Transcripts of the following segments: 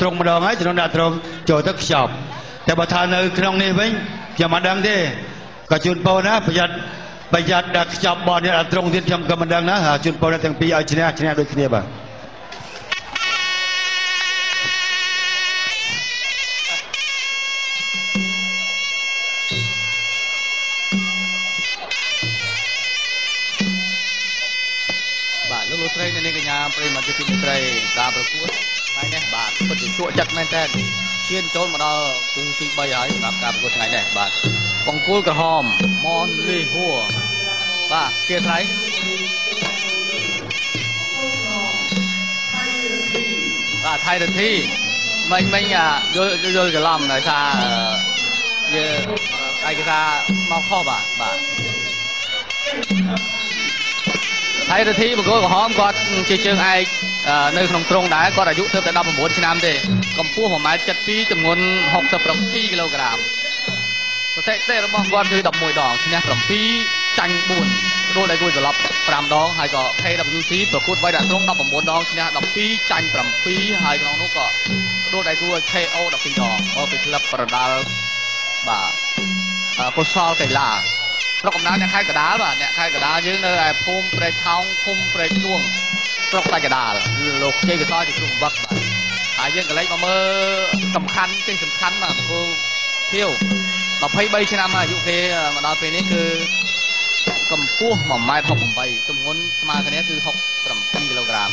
ត្រង់ម្ដងហើយជំនន់ដាក់ត្រង់ចូលទៅខ្ចប់តែបើថានៅក្នុងនេះវិញខ្ញុំមិនដឹងទេក៏ជូនពរណាប្រយ័ត្នប្រយ័ត្នដាក់ខ្ចប់បននេះដាក់ត្រង់ទៀតខ្ញុំក៏មិនដឹងណាជូនពរទាំងពីរឲ្យឈ្នះឈ្នះដូចគ្នាបាទ បាទលោកលោកស្រីអ្នកនាងកញ្ញាប្រិយមិត្តជាទីមេត្រីការប្រកួតថ្ងៃនេះបាទពិតជាជក់ចិត្តមែនតើឈានចូលមកដល់គូទី3ហើយសម្រាប់ការប្រកួតថ្ងៃនេះបាទបង្គោលក្រហមមនលីហួរបាទជាថ្លៃបាទថៃរទ្ធីមិញមិញយល់យល់ច្រឡំដោយថាយើងឯកសារមកខុសបាទបាទថៃរទ្ធីបង្គោលក្រហមគាត់ជាជើងឯកនៅក្នុងទ្រង់ដែរគាត់អាយុទើបតែ19ឆ្នាំទេកម្ពស់1.72ម៉ែត្រទម្ងន់67គីឡូក្រាមស្ថិតិរបស់គាត់គឺ11ដងឈ្នះ7ចាញ់4ដួលដៃគូសន្លប់5ដងហើយក៏ KWC ប្រកួតវាយដាក់ទ្រង់19ដងឈ្នះ12ចាញ់7ហើយក្នុងនោះក៏ដួលដៃគូ KO 12ដងមកពីក្លឹបប្រដាល់បាទកុសលកីឡាស្រុកកំណើតអ្នកខេត្តកដាលបាទអ្នកខេត្តកដាលយើងនៅឯភូមិព្រែកថោងឃុំព្រែកទួងស្រុកសាច់កដាលលោកជ័យកសលជាគ្រូបង្វឹកបាទហើយយើងក៏លេចមកមើលសំខាន់ទីសំខាន់បាទគ្រូខៀវ23ឆ្នាំអាយុគេមកដល់ពេលនេះគឺកម្ពស់1.68ម៉ែត្រទម្ងន់ស្មើគ្នាគឺ67គីឡូក្រាម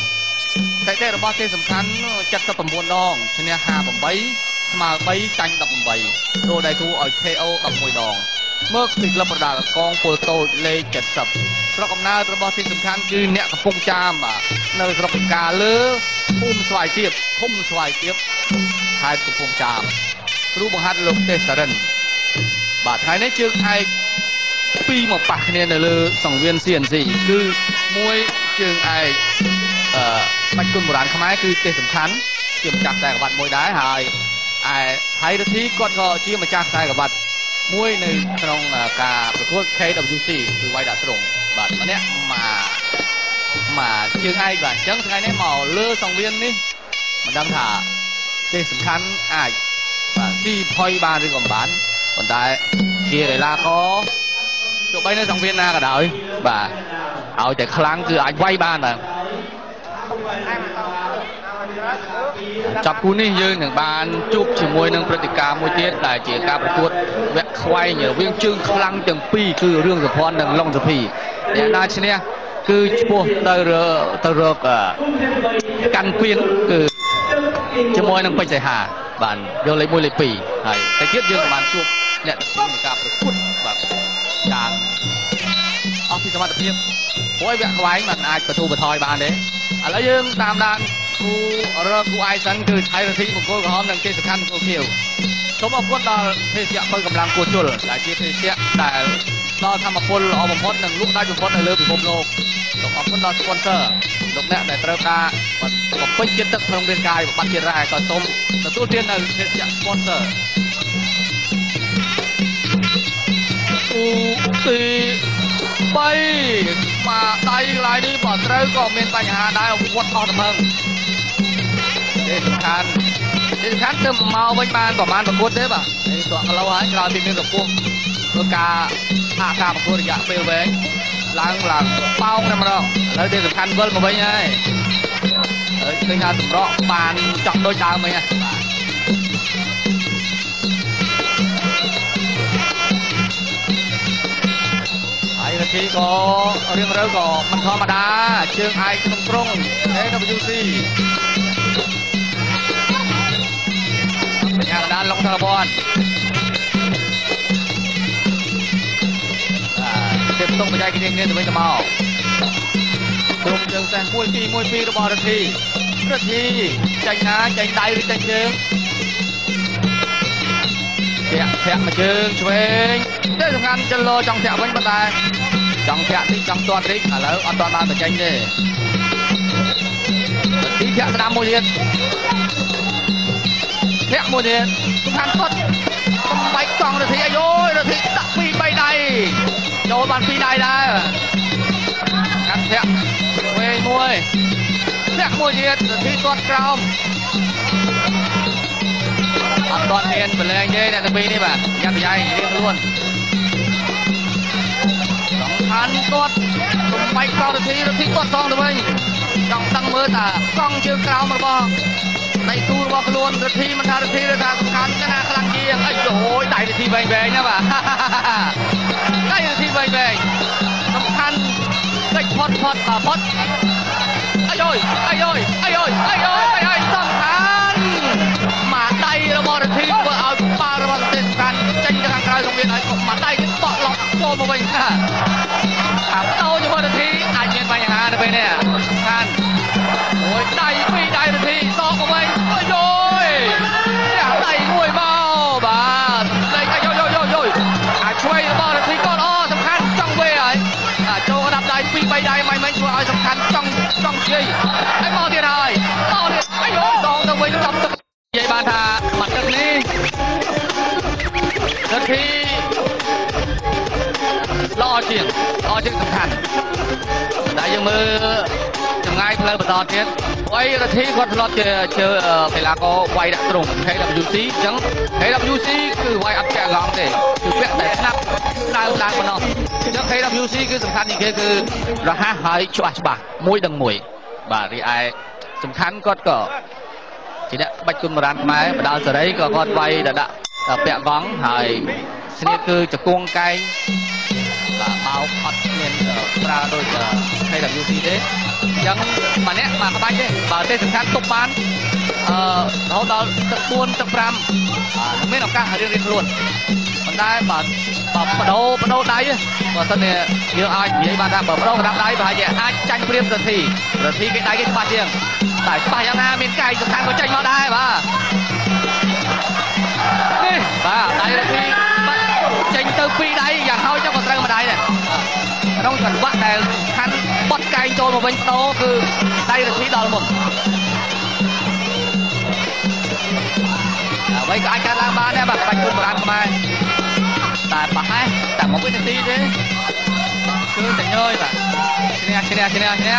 ស្ថិតិរបស់គេសំខាន់79ដងឈ្នះ58ស្មើ3ចាញ់18ដូរដៃគូឲ្យ KO 11ដងមកពីក្លឹបប្រដាល់កងពលតូចលេខ70ស្រុកកំណើតរបស់ទីសំខាន់គឺអ្នកកំពង់ចាមបាទនៅស្រុកកាលើភូមិស្វាយទៀបឃុំស្វាយទៀបខេត្តកំពង់ចាមគ្រូបង្ហាត់លោកទេសរិនបាទថ្ងៃនេះជើងឯកពីរមកប៉ះគ្នានៅលើសង្វៀន CNC គឺមួយជើងឯកអឺបាច់គុណបុរាណខ្មែរគឺទេសសំខាន់ជាម្ចាស់ខ្សែក្រវ៉ាត់មួយដែរហើយឯថៃរទ្ធីគាត់ក៏ជាម្ចាស់ខ្សែក្រវ៉ាត់មួយនៅក្នុងការប្រកួត KWC គឺវាយដាក់ត្រង់បាទម្នាក់មកជើងឯកបាទអញ្ចឹងថ្ងៃនេះមកលើសង្វៀននេះមិនដឹងថាទេសសំខាន់អាចបាទស៊ីផុយបានឬក៏មិនបានប៉ុន្តែជាកីឡាករទោះបីនៅសង្វៀនណាក៏ដោយបាទឲ្យតែខ្លាំងគឺអាចវាយបានបាទចាប់គូនេះយើងនឹងបានជួបជាមួយនឹងព្រឹត្តិការណ៍មួយទៀតដែលជាការប្រកួតវគ្គខ្វែងរវាងជើងខ្លាំងទាំងពីរគឺរឿងសុភ័ណ្ឌនិងឡុងសុភីអ្នកណាឈ្នះគឺឈ្មោះទៅទៅរកកាន់ពៀនគឺជាមួយនឹងពេជ្រសីហាបាទយកលេខ1លេខ2ហើយតែទៀតយើងក៏បានជួបអ្នកទាំងពីរនៃការប្រកួតបាទយ៉ាងអស់ពីសមត្ថភាពព្រោះវគ្គខ្វែងมันអាចបធូរបថយបានទេឥឡូវយើងតាមដានគូរកគូអាយសិនគឺថៃរទ្ធីបង្គោលក្រហមនិងគេសខាន់បង្គោលខៀវសូមអរគុណដល់ភេសជ្ជៈបើកម្លាំងគួជុលដែលជាភេសជ្ជៈដែលដល់ធម្មពលល្អបំផុតនិងលក់ដាច់បំផុតនៅលើពិភពលោកសូមអរគុណដល់ sponsor លោកអ្នកដែលត្រូវការបំពេញជាតិទឹកក្នុងរាងកាយបំបត្តិជាតិរ៉ែក៏សូមទទួលទាននៅភេសជ្ជៈ sponsor គូទី3មកដៃកន្លែងនេះបើត្រូវក៏មានបញ្ហាដែរវត្តអស់ទំហឹងទេសំខាន់ទេសំខាន់ទៅមកវិញបានប្រហែលប្រកួតទេបាទនេះតក់គីឡូហើយក្រោយពីមានកម្ពស់ធ្វើការហាក់ការប្រកួតរយៈពេលវែងឡើងឡើងប៉ោងតែម្ដងឥឡូវទេសំខាន់វិលមកវិញហើយហើយឃើញថាសម្រក់បានចង់ដូចដើមវិញណាបាទហើយរទ្ធីក៏រៀងរើក៏មិនធម្មតាជើងឯកក្នុងក្រុង AWC បញ្ញាកដាលឡុងសារព័ន្ធបាទទៀតតុងបច្ចេកទេសគ្នាទៅវិញទៅមកក្រុមជើងសេះ1 2 1 2របស់រទ្ធីរទ្ធីចាញ់ណាចាញ់ដៃឬចាញ់ជើងធាក់ធាក់មួយជើងឆ្វេងទេសំខាន់ចលោចង់ធាក់វិញប៉ុន្តែចង់ធាក់តិចចង់ទាត់តិចឥឡូវអត់ទាន់បានបញ្ចេញទេរទ្ធីធាក់ស្ដាំមួយទៀតធាក់មួយទៀតសំខាន់គាត់បំបែកកង់រទ្ធីអាយយរទ្ធីដាក់2 3ដៃចូលបាន2ដៃដែរកាត់ធាក់វែងមួយធាក់មួយទៀតរទ្ធីទាត់ក្រោម ទាន់ហ៊ានប្រឡែងទេអ្នកទាំងពីរនេះបាទយ៉ាប់ប្រយ៉ៃរៀងខ្លួនសំខាន់គាត់បំបែកកងរទ្ធីរទ្ធីគាត់សងទៅវិញចង់ដឹងមើលថាកង់ជើងក្រោមរបស់ដៃគូរបស់ខ្លួនរទ្ធីមិនថារទ្ធីឬថាសំខាន់កណាខ្លាំងជាងអីយោយដៃរទ្ធីវែងវែងណាបាទដៃរទ្ធីវែងវែងសំខាន់កិច្ចផុតផុតបាទផុតអាយយអាយយអាយយអាយយអាយយសំខាន់មកដៃរបស់រទ្ធីធ្វើឲ្យបាល់របស់ទេសសំខាន់ចេញទៅខាងក្រៅសង្វៀនឲ្យមកដៃបក់ឡុកចូលមកវិញថាតោជាមួយរទ្ធីអាចមានបញ្ហានៅពេលនេះសំខាន់មួយដៃពីរដៃរទ្ធីសកមកវិញអាយយដៃមួយមកបាទលេខអាយយយយយអាចឆ្វេងរបស់រទ្ធីគាត់អសំខាន់ចង់វេហើយចូលក្តាប់ដៃពីរបីដៃមិនមិនធ្វើឲ្យសំខាន់ចង់ចង់ជ័យហើយមកទៀតហើយមកទៀតអាយយដងទៅវិញចំទឹកនិយាយបានថាមកទឹកនេះរទ្ធីល្អជាងល្អជាងសំខាន់តែយើងមើលចម្ងាយផ្លូវបន្តទៀតអីរទ្ធីគាត់ធ្លាប់ជាកីឡាករវាយដាក់ទ្រង់ KWC អញ្ចឹង KWC គឺវាយអត់ពាក់ឡងទេគឺពាក់តែស្នាប់ដើមឡើងប៉ុណ្ណោះអញ្ចឹង KWC គឺសំខាន់ជាងគេគឺរហ័សហើយច្បាស់ច្បាស់មួយដឹងមួយបាទរីឯសំខាន់គាត់ក៏ជាអ្នកក្បាច់គុណបុរាណខ្មែរបដាល់សេរីក៏គាត់វាយដាក់ពាក់កង់ហើយស្នៀតគឺជង្គង់កែងបាទបោកអត់មានប្រើដូច KWC ទេអញ្ចឹងម្នាក់មកក្បាច់ទេបើទេសំខាន់ទប់បានអឺរហូតដល់ទឹក4ទឹក5មានឱកាសរៀងរៀងខ្លួនប៉ុន្តែបើបដូរបដូរដៃបើសិនជាយើងអាចនិយាយបានថាបើបដូរក្តាប់ដៃប្រហែលជាអាចចាញ់ព្រាមរទ្ធីរទ្ធីគេដៃគេច្បាស់ជាងតែច្បាស់យ៉ាងណាមានកែងសំខាន់ក៏ចេញមកដែរបាទនេះបាទដៃរទ្ធីចេញទៅពីរដៃយ៉ាងហោចក៏ត្រូវមួយដៃដែរក្នុងចង្វាក់ដែលខាន់បត់កែងចូលមកវិញបដូរគឺដៃរទ្ធីដល់មុនអ្វីក៏អាចកើតឡើងបានដែរបាទបាច់គុណបុរាណខ្មែរតែប្រហែលតែមួយវិនាទីទេគឺតែញយបាទឈ្នះឈ្នះឈ្នះឈ្នះ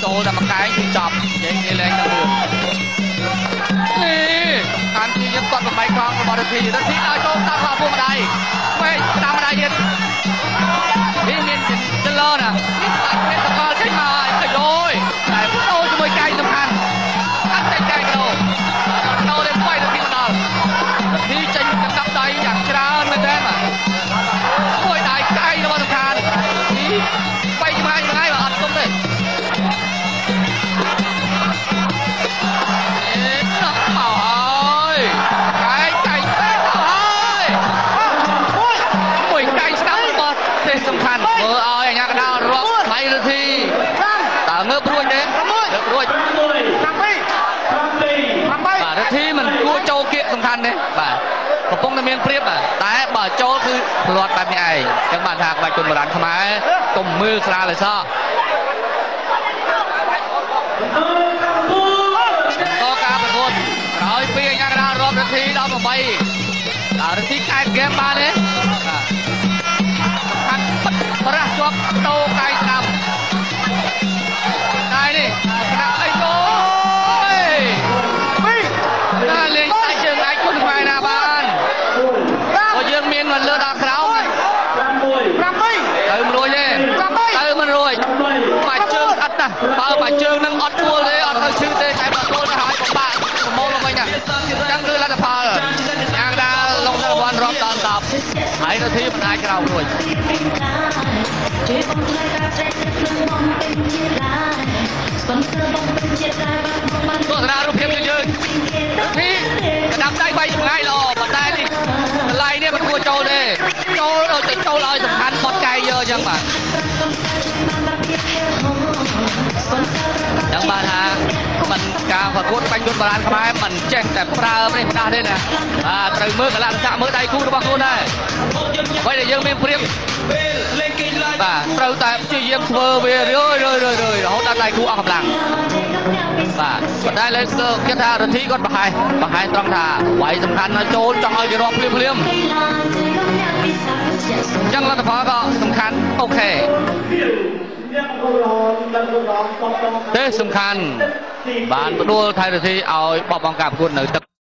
ចូលតែមួយកែងគឺចប់និយាយគ្នាលែងដល់រឿងនេះសំខាន់ជាយើងគាត់បំបែកកង់របស់រទ្ធីរទ្ធីឲ្យចូលតាមពោះម្ដាយវែងតាមម្ដាយទៀតនេះមានចលនានេះសាច់មានសកលចេញមកហើយអាយយតែចូលជាមួយកែងសំខាន់អត់ចេញកែងដោដោទេវាយរទ្ធីមកដល់រទ្ធីចេញកណ្ដាប់ដៃយ៉ាងច្រើនមែនទេបាទមួយដៃកែងរបស់សំខាន់នេះបែកចម្ងាយចម្ងាយបាទអត់ទុំទេសំខាន់មើលឲ្យអាញាកដាលរាប់ថ្លៃរទ្ធីតើងើបរួចទេងើបរួចបាទរទ្ធីមិនគួរចូលគៀកសំខាន់ទេបាទកំពុងតែមានព្រៀបបាទតែបើចូលគឺផ្លាត់បែបនេះឯងអញ្ចឹងបានថាក្បាច់គុណបុរាណខ្មែរកុំមើលស្រាលឲ្យសោះតការប្រកួតក្រោយពីអាញាកដាលរាប់រទ្ធីដល់8តើរទ្ធីកែហ្គេមបានទេបាទប្រាស់ជាប់តោកាយស្ដាំកាយនេះស្ដាប់អីអូយណាលេងសាច់ជើងឯកគុណខ្មែរណាបានព្រោះយើងមានមកលើដល់ក្រោមទៅមិនរួចទេទៅមិនរួចបាច់ជើងអត់ណាបើបាច់ជើងនឹងអត់គួលទេអត់ទៅឈឺទេតែបើគួលទៅហើយពិបាកប្រមូលមកវិញណាអញ្ចឹងគឺលទ្ធផលយ៉ាងដាលលងរង្វាន់រាប់ដល់10ហើយនាទីមិនអាចក្រោមរួចទស្សនារូបភាពយើងធីកណ្ដាប់ដៃបីចម្ងាយល្អប៉ុន្តែនេះកន្លែងនេះមិនគួរចូលទេចូលដូចទៅចូលឲ្យសំខាន់បត់កែយកអញ្ចឹងបាទចឹងបាទថាមិនការប្រកួតបាញ់យុទ្ធបុរាណខ្មែរមិនចេះតែប្រើនេះផ្ដាស់ទេណាបាទត្រូវមើលកលៈទេសៈមើលដៃគូរបស់ខ្លួនដែរអ្វីដែលយើងមានព្រៀបបាទត្រូវតែព្យាយាមធ្វើវារឿយរឿយរឿយរឿយរហូតដល់ដៃគូអស់កម្លាំងបាទប៉ុន្តែលើគេថារទ្ធីគាត់ប្រហែសត្រង់ថាវាយសំខាន់ណាចូលចង់ឲ្យគេរាប់ភ្លាមភ្លាមអញ្ចឹងលទ្ធផលក៏សំខាន់អូខេទេសំខាន់បានផ្ដួលថៃរទ្ធីឲ្យបោះបង់ការប្រកួតនៅទឹក